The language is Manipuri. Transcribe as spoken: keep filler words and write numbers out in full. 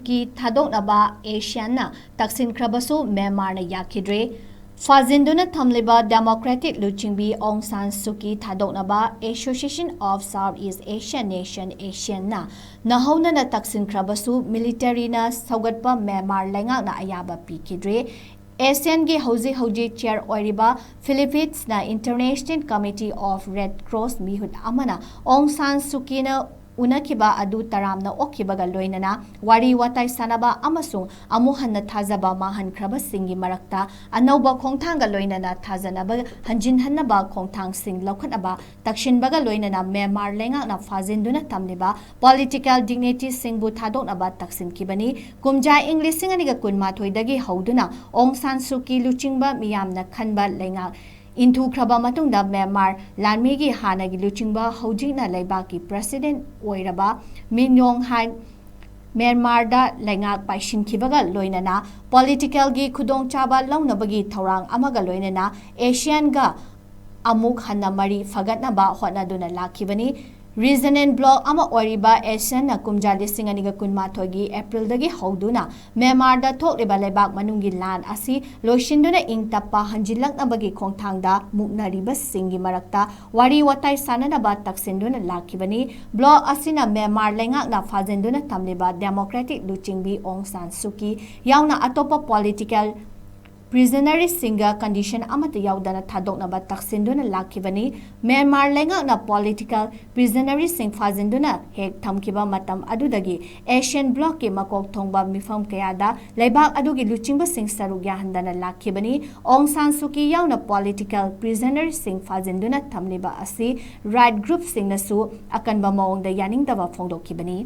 ꯀꯤ ꯊꯥꯗꯣꯛꯅꯕ ꯑꯦꯁꯤꯌꯥꯟꯅ ꯇꯛꯁꯤꯟꯈ꯭ꯔꯕꯁꯨ ꯃ꯭ꯌꯥꯟꯃꯥꯔꯅ ꯌꯥꯈꯤꯗ꯭ꯔꯦ꯫ ꯐꯥꯖꯤꯟꯗꯨꯅ ꯊꯝꯂꯤꯕ ꯗꯦꯃꯣꯀ꯭ꯔꯦꯇꯤꯛ ꯂꯨꯆꯤꯡꯕꯤ ꯑꯣꯡ ꯁꯥꯟ ꯁꯨꯀꯤ ꯊꯥꯗꯣꯛꯅꯕ Association of Southeast Asian Nation, ASEANꯅ ꯅꯧꯍꯧꯅꯅ ꯇꯛꯁꯤꯟꯈ꯭ꯔꯕꯁꯨ ꯃꯤꯂꯤꯇꯔꯤꯅ ꯁꯧꯒꯠꯄ ꯃ꯭ꯌꯥꯟꯃꯥꯔ ꯂꯩꯉꯥꯛꯅ ꯑꯌꯥꯕ ꯄꯤꯈꯤꯗ꯭ꯔꯦ꯫ ꯑꯦꯁꯤꯌꯥꯟꯒꯤ ꯍꯧꯖꯤꯛ ꯍꯧꯖꯤꯛ ꯆꯤꯌꯔ ꯑꯣꯏꯔꯤꯕ ꯐꯤꯂꯤꯄꯤꯟꯁꯅ International Committee of Red Cross ꯃꯤꯍꯨꯠ ꯑꯃꯅ ꯑꯣꯡ ꯁꯥꯟ ꯁꯨꯀꯤꯅ ꯎꯅꯈꯤꯕ ꯑꯗꯨ ꯇꯔꯥꯝꯅ ꯑꯣꯛꯈꯤꯕꯒ ꯂꯣꯏꯅꯅ ꯋꯥꯔꯤ ꯋꯥꯇꯥꯏ ꯁꯥꯟꯅꯕ ꯑꯃꯁꯨꯡ ꯑꯃꯨꯛ ꯍꯟꯅ ꯊꯥꯖꯕ ꯃꯥꯡꯍꯟꯈ꯭ꯔꯕꯁꯤꯡꯒꯤ ꯃꯔꯛꯇ ꯑꯅꯧꯕ ꯈꯣꯡꯊꯥꯡꯒ ꯂꯣꯏꯅꯅ ꯊꯥꯖꯅꯕ ꯍꯟꯖꯤꯟꯍꯟꯅꯕ ꯈꯣꯡꯊꯥꯡꯁꯤꯡ ꯂꯧꯈꯠꯅꯕ ꯇꯛꯁꯤꯟꯕꯒ ꯂꯣꯏꯅꯅ ꯃ꯭ꯌꯥꯟꯃꯥꯔ ꯂꯩꯉꯥꯛꯅ ꯐꯥꯖꯤꯟꯗꯨꯅ ꯊꯝꯂꯤꯕ ꯄꯣꯂꯤꯇꯤꯀꯦꯜ ꯗꯤꯒꯅꯤꯇꯤꯁꯤꯡꯕꯨ ꯊꯥꯗꯣꯛꯅꯕ ꯇꯛꯁꯤꯟꯈꯤꯕꯅꯤ꯫ ꯀꯨꯝꯖꯥ ꯏꯪ ꯂꯤꯁꯤꯡ ꯑꯅꯤꯒ ꯀꯨꯟꯃꯥꯊꯣꯏꯗꯒꯤ ꯍꯧꯗꯨꯅ ꯑꯣꯡ ꯁꯥꯟ ꯁꯨꯀꯤ ꯂꯨꯆꯤꯡꯕ ꯃꯤꯌꯥꯝꯅ ꯈꯟꯕ ꯂꯩꯉꯥꯛ ꯏꯟꯊꯨꯈ꯭ꯔꯕ ꯃꯇꯨꯡꯗ ꯃ꯭ꯌꯥꯟꯃꯥꯔ ꯂꯥꯟꯃꯤꯒꯤ ꯍꯥꯟꯅꯒꯤ ꯂꯨꯆꯤꯡꯕ ꯍꯧꯖꯤꯛꯅ ꯂꯩꯕꯥꯛꯀꯤ ꯄ꯭ꯔꯦꯁꯤꯗꯦꯟꯠ ꯑꯣꯏꯔꯕ ꯃꯤꯟ ꯑꯣꯡ ꯍꯥꯏꯟ ꯃ꯭ꯌꯥꯟꯃꯥꯔꯗ ꯂꯩꯉꯥꯛ ꯄꯥꯏꯁꯤꯟꯈꯤꯕꯒ ꯂꯣꯏꯅꯅ ꯄꯣꯂꯤꯇꯤꯀꯦꯜꯒꯤ ꯈꯨꯗꯣꯡꯆꯥꯕ ꯂꯧꯅꯕꯒꯤ ꯊꯧꯔꯥꯡ ꯑꯃꯒ ꯂꯣꯏꯅꯅ ꯑꯦꯁꯤꯌꯥꯟꯒ ꯑꯃꯨꯛ ꯍꯟꯅ ꯃꯔꯤ ꯐꯒꯠꯅꯕ ꯍꯣꯠꯅꯗꯨꯅ ꯂꯥꯛꯈꯤꯕꯅꯤ꯫ ꯔꯤꯖꯅꯦꯜ ꯕ꯭ꯂꯣꯛ ꯑꯃ ꯑꯣꯏꯔꯤꯕ ꯑꯦꯁꯤꯌꯥꯟꯅ ꯀꯨꯝꯖꯥ ꯂꯤꯁꯤꯡ ꯑꯅꯤꯒ ꯀꯨꯟꯃꯥꯊꯣꯏꯒꯤ ꯑꯦꯄ꯭ꯔꯤꯜꯗꯒꯤ ꯍꯧꯗꯨꯅ ꯃ꯭ꯌꯥꯟꯃꯥꯔꯗ ꯊꯣꯛꯂꯤꯕ ꯂꯩꯕꯥꯛ ꯃꯅꯨꯡꯒꯤ ꯂꯥꯟ ꯑꯁꯤ ꯂꯣꯏꯁꯤꯟꯗꯨꯅ ꯏꯪ ꯇꯞꯄ ꯍꯟꯖꯤꯜꯂꯛꯅꯕꯒꯤ ꯈꯣꯡꯊꯥꯡꯗ ꯃꯨꯛꯅꯔꯤꯕꯁꯤꯡꯒꯤ ꯃꯔꯛꯇ ꯋꯥꯔꯤ ꯋꯥꯇꯥꯏ ꯁꯥꯟꯅꯅꯕ ꯇꯛꯁꯤꯟꯗꯨꯅ ꯂꯥꯛꯈꯤꯕꯅꯤ꯫ ꯕ꯭ꯂꯣꯛ ꯑꯁꯤꯅ ꯃ꯭ꯌꯥꯟꯃꯥꯔ ꯂꯩꯉꯥꯛꯅ ꯐꯥꯖꯤꯟꯗꯨꯅ ꯊꯝꯂꯤꯕ ꯗꯦꯃꯣꯀ꯭ꯔꯦꯇꯤꯛ ꯂꯨꯆꯤꯡꯕꯤ ꯑꯣꯡ ꯁꯥꯟ ꯁꯨꯀꯤ ꯌꯥꯎꯅ ꯑꯇꯣꯞꯄ ꯄꯣꯂꯤꯇꯤꯀꯦꯜ ꯄ꯭ꯔꯤꯖꯅꯔꯤꯁꯤꯡꯒ ꯀꯟꯗꯤꯁꯟ ꯑꯃꯠꯇ ꯌꯥꯎꯗꯅ ꯊꯥꯗꯣꯛꯅꯕ ꯇꯛꯁꯤꯟꯗꯨꯅ ꯂꯥꯛꯈꯤꯕꯅꯤ꯫ ꯃ꯭ꯌꯥꯟꯃꯥꯔ ꯂꯩꯉꯥꯛꯅ ꯄꯣꯂꯤꯇꯤꯀꯦꯜ ꯄ꯭ꯔꯤꯖꯅꯔꯤꯁꯤꯡ ꯐꯥꯖꯤꯟꯗꯨꯅ ꯍꯦꯛ ꯊꯝꯈꯤꯕ ꯃꯇꯝ ꯑꯗꯨꯗꯒꯤ ꯑꯦꯁꯤꯌꯥꯟ ꯕ꯭ꯂꯣꯛꯀꯤ ꯃꯀꯣꯛ ꯊꯣꯡꯕ ꯃꯤꯐꯝ ꯀꯌꯥꯗ ꯂꯩꯕꯥꯛ ꯑꯗꯨꯒꯤ ꯂꯨꯆꯤꯡꯕꯁꯤꯡ ꯁꯔꯨꯛ ꯌꯥꯍꯟꯗꯅ ꯂꯥꯛꯈꯤꯕꯅꯤ꯫ ꯑꯣꯡ ꯁꯥꯟ ꯁꯨꯀꯤ ꯌꯥꯎꯅ ꯄꯣꯂꯤꯇꯤꯀꯦꯜ ꯄ꯭ꯔꯤꯖꯅꯔꯤꯁꯤꯡ ꯐꯥꯖꯤꯟꯗꯨꯅ ꯊꯝꯂꯤꯕ ꯑꯁꯤ ꯔꯥꯏꯠ ꯒ꯭ꯔꯨꯞꯁꯤꯡꯅꯁꯨ ꯑꯀꯟꯕ ꯃꯑꯣꯡꯗ ꯌꯥꯅꯤꯡꯗꯕ ꯐꯣꯡꯗꯣꯛꯈꯤꯕꯅꯤ꯫